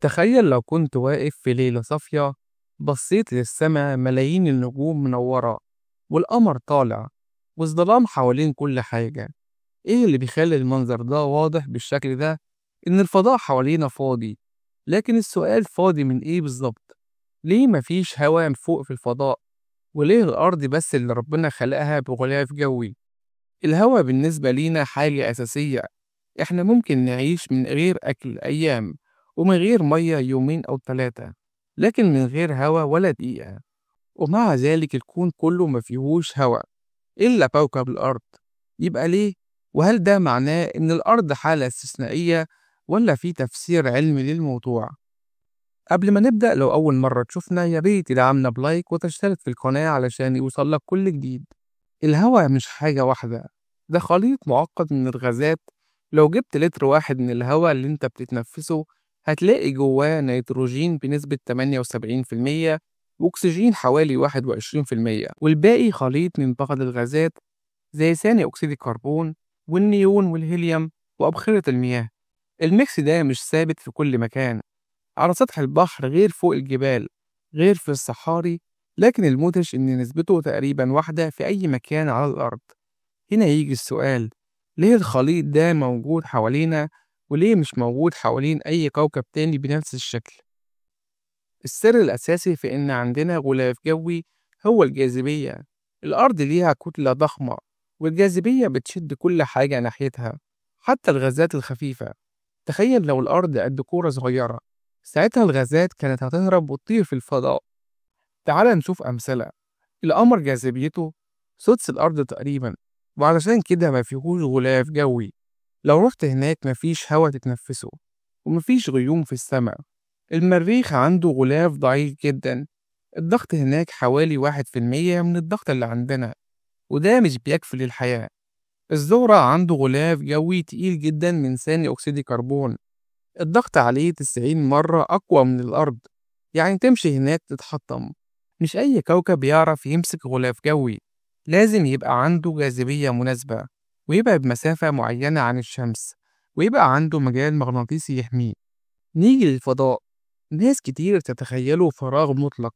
تخيل لو كنت واقف في ليلة صافية، بصيت للسماء، ملايين النجوم منورة والقمر طالع والظلام حوالين كل حاجة. إيه اللي بيخلي المنظر ده واضح بالشكل ده؟ إن الفضاء حوالينا فاضي. لكن السؤال، فاضي من إيه بالظبط؟ ليه مفيش هواء فوق في الفضاء؟ وليه الأرض بس اللي ربنا خلقها بغلاف جوي؟ الهواء بالنسبة لينا حاجة أساسية، إحنا ممكن نعيش من غير أكل أيام ومن غير مية يومين أو 3، لكن من غير هوا ولا دقيقة. ومع ذلك الكون كله ما فيهوش هوا إلا كوكب الأرض. يبقى ليه؟ وهل ده معناه إن الأرض حالة استثنائية ولا في تفسير علمي للموضوع؟ قبل ما نبدأ، لو أول مرة تشوفنا يا ريت تدعمنا ب like وتشترك في القناة علشان يوصلك كل جديد. الهوا مش حاجة واحدة، ده خليط معقد من الغازات. لو جبت لتر واحد من الهوا اللي انت بتتنفسه هتلاقي جواه نيتروجين بنسبة 78% وأكسجين حوالي 21%، والباقي خليط من بعض الغازات زي ثاني أكسيد الكربون والنيون والهيليوم وأبخرة المياه. ال mix ده مش ثابت في كل مكان، على سطح البحر غير فوق الجبال، غير في الصحاري، لكن المدهش إن نسبته تقريبا واحدة في أي مكان على الأرض. هنا يجي السؤال، ليه الخليط ده موجود حوالينا وليه مش موجود حوالين أي كوكب تاني بنفس الشكل؟ السر الأساسي في إن عندنا غلاف جوي هو الجاذبية. الأرض ليها كتلة ضخمة، والجاذبية بتشد كل حاجة ناحيتها حتى الغازات الخفيفة. تخيل لو الأرض قد كورة صغيرة، ساعتها الغازات كانت هتهرب وتطير في الفضاء. تعال نشوف أمثلة. القمر جاذبيته سدس الأرض تقريبا، وعلشان كده ما فيهوش غلاف جوي. لو رحت هناك مفيش هوا تتنفسه ومفيش غيوم في السماء. المريخ عنده غلاف ضعيف جدا، الضغط هناك حوالي 1% من الضغط اللي عندنا، وده مش بيكفي للحياة. الزهرة عنده غلاف جوي تقيل جدا من ثاني أكسيد الكربون، الضغط عليه 90 مرة أقوى من الأرض، يعني تمشي هناك تتحطم. مش أي كوكب يعرف يمسك غلاف جوي، لازم يبقى عنده جاذبية مناسبة، ويبقى بمسافة معينة عن الشمس، ويبقى عنده مجال مغناطيسي يحميه. نيجي للفضاء. ناس كتير تتخيله فراغ مطلق،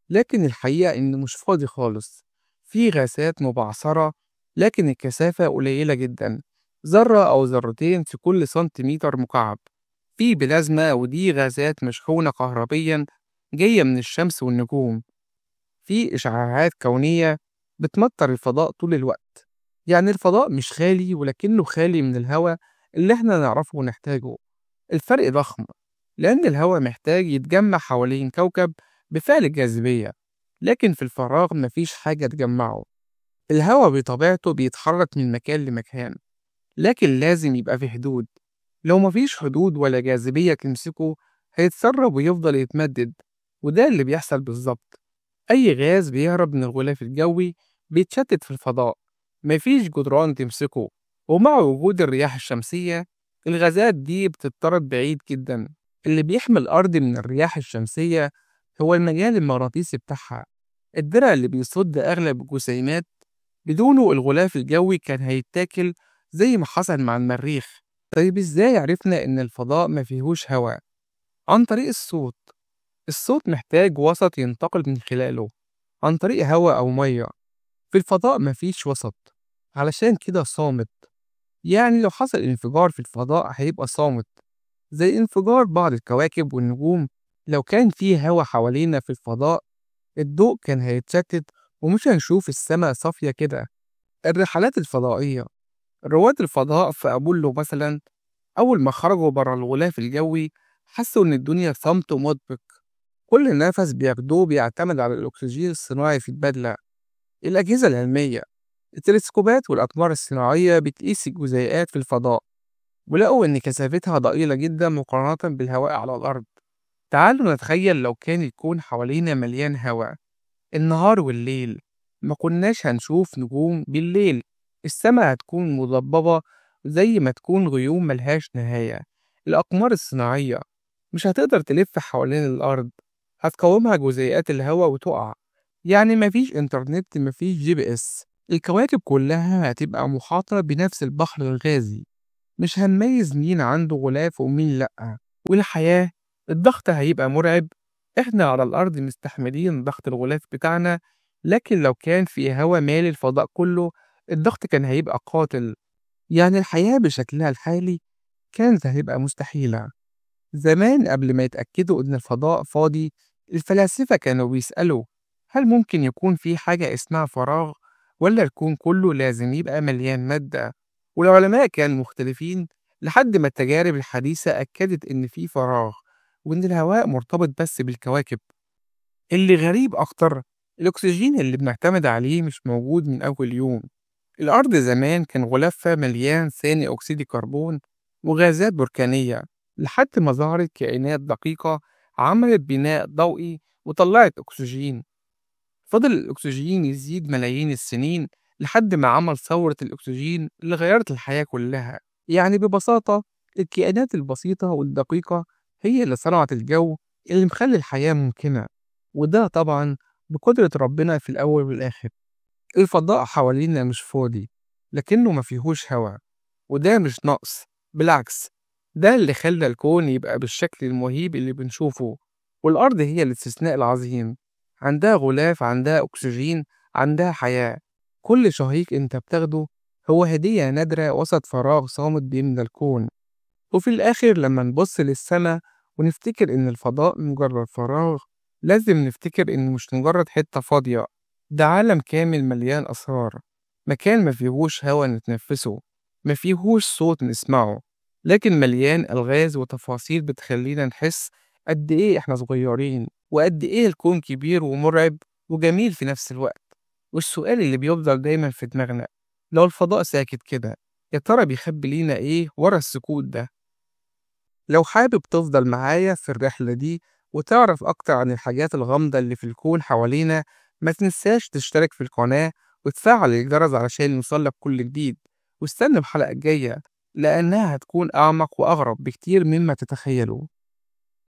لكن الحقيقة إنه مش فاضي خالص. في غازات مبعثرة، لكن الكثافة قليلة جدا، ذرة أو ذرتين في كل سنتيمتر مكعب. في بلازما، ودي غازات مشحونة كهربيا جاية من الشمس والنجوم. في إشعاعات كونية بتمطر الفضاء طول الوقت. يعني الفضاء مش خالي، ولكنه خالي من الهواء اللي احنا نعرفه ونحتاجه. الفرق ضخم، لأن الهواء محتاج يتجمع حوالين كوكب بفعل الجاذبية، لكن في الفراغ مفيش حاجة تجمعه. الهواء بطبيعته بيتحرك من مكان لمكان، لكن لازم يبقى في حدود. لو مفيش حدود ولا جاذبية تمسكه هيتسرب ويفضل يتمدد، وده اللي بيحصل بالظبط. أي غاز بيهرب من الغلاف الجوي بيتشتت في الفضاء، مفيش جدران تمسكه، ومع وجود الرياح الشمسية الغازات دي بتضطرب بعيد جدا. اللي بيحمي الأرض من الرياح الشمسية هو المجال المغناطيسي بتاعها، الدرع اللي بيصد أغلب الجسيمات. بدونه الغلاف الجوي كان هيتاكل زي ما حصل مع المريخ. طيب إزاي عرفنا إن الفضاء ما فيهوش هواء؟ عن طريق الصوت. الصوت محتاج وسط ينتقل من خلاله، عن طريق هواء أو مية. في الفضاء مفيش وسط، علشان كده صامت. يعني لو حصل انفجار في الفضاء هيبقى صامت، زي انفجار بعض الكواكب والنجوم. لو كان فيه هوا حوالينا في الفضاء الضوء كان هيتشتت ومش هنشوف السماء صافية كده. الرحلات الفضائية، رواد الفضاء في أبولو مثلا، أول ما خرجوا برا الغلاف الجوي حسوا إن الدنيا صمت ومطبق. كل نفس بياخدوه بيعتمد على الأكسجين الصناعي في البدلة. الأجهزة العلمية، التلسكوبات والأقمار الصناعية بتقيس الجزيئات في الفضاء، ولقوا إن كثافتها ضئيلة جدا مقارنة بالهواء على الأرض. تعالوا نتخيل لو كان الكون حوالينا مليان هواء النهار والليل، ما كناش هنشوف نجوم بالليل، السماء هتكون مضببة زي ما تكون غيوم ملهاش نهاية. الأقمار الصناعية مش هتقدر تلف حوالين الأرض، هتقاومها جزيئات الهواء وتقع. يعني مفيش إنترنت، مفيش GPS. الكواكب كلها هتبقى محاطة بنفس البحر الغازي، مش هنميز مين عنده غلاف ومين لأ. والحياة الضغط هيبقى مرعب. إحنا على الأرض مستحملين ضغط الغلاف بتاعنا، لكن لو كان في هوا مالي الفضاء كله الضغط كان هيبقى قاتل. يعني الحياة بشكلها الحالي كانت هتبقى مستحيلة. زمان قبل ما يتأكدوا إن الفضاء فاضي، الفلاسفة كانوا بيسألوا هل ممكن يكون في حاجة اسمها فراغ، ولا الكون كله لازم يبقى مليان مادة؟ والعلماء كانوا مختلفين لحد ما التجارب الحديثة أكدت إن في فراغ، وإن الهواء مرتبط بس بالكواكب. اللي غريب أكتر، الأكسجين اللي بنعتمد عليه مش موجود من أول يوم. الأرض زمان كان غلافها مليان ثاني أكسيد الكربون وغازات بركانية، لحد ما ظهرت كائنات دقيقة عملت بناء ضوئي وطلعت أكسجين. فضل الأكسجين يزيد ملايين السنين لحد ما عمل ثورة الأكسجين اللي غيرت الحياة كلها. يعني ببساطة الكائنات البسيطة والدقيقة هي اللي صنعت الجو اللي مخلي الحياة ممكنة، وده طبعا بقدرة ربنا في الأول والآخر. الفضاء حوالينا مش فاضي، لكنه ما فيهوش هوا، وده مش نقص، بالعكس ده اللي خلى الكون يبقى بالشكل المهيب اللي بنشوفه. والأرض هي الاستثناء العظيم، عندها غلاف، عندها أكسجين، عندها حياة. كل شهيق انت بتاخده هو هدية نادرة وسط فراغ صامت بيملى الكون. وفي الآخر لما نبص للسماء ونفتكر إن الفضاء مجرد فراغ، لازم نفتكر إنه مش مجرد حتة فاضية، ده عالم كامل مليان أسرار، مكان ما فيهوش هوا نتنفسه، ما فيهوش صوت نسمعه، لكن مليان ألغاز وتفاصيل بتخلينا نحس قد إيه إحنا صغيرين، وقد إيه الكون كبير ومرعب وجميل في نفس الوقت. والسؤال اللي بيفضل دايما في دماغنا، لو الفضاء ساكت كده، يا ترى بيخبي لينا إيه ورا السكوت ده؟ لو حابب تفضل معايا في الرحلة دي وتعرف أكتر عن الحاجات الغامضة اللي في الكون حوالينا، ما تنساش تشترك في القناة وتفعل الجرس علشان يوصلك كل جديد. واستنى الحلقة الجاية لأنها هتكون أعمق وأغرب بكتير مما تتخيلوا.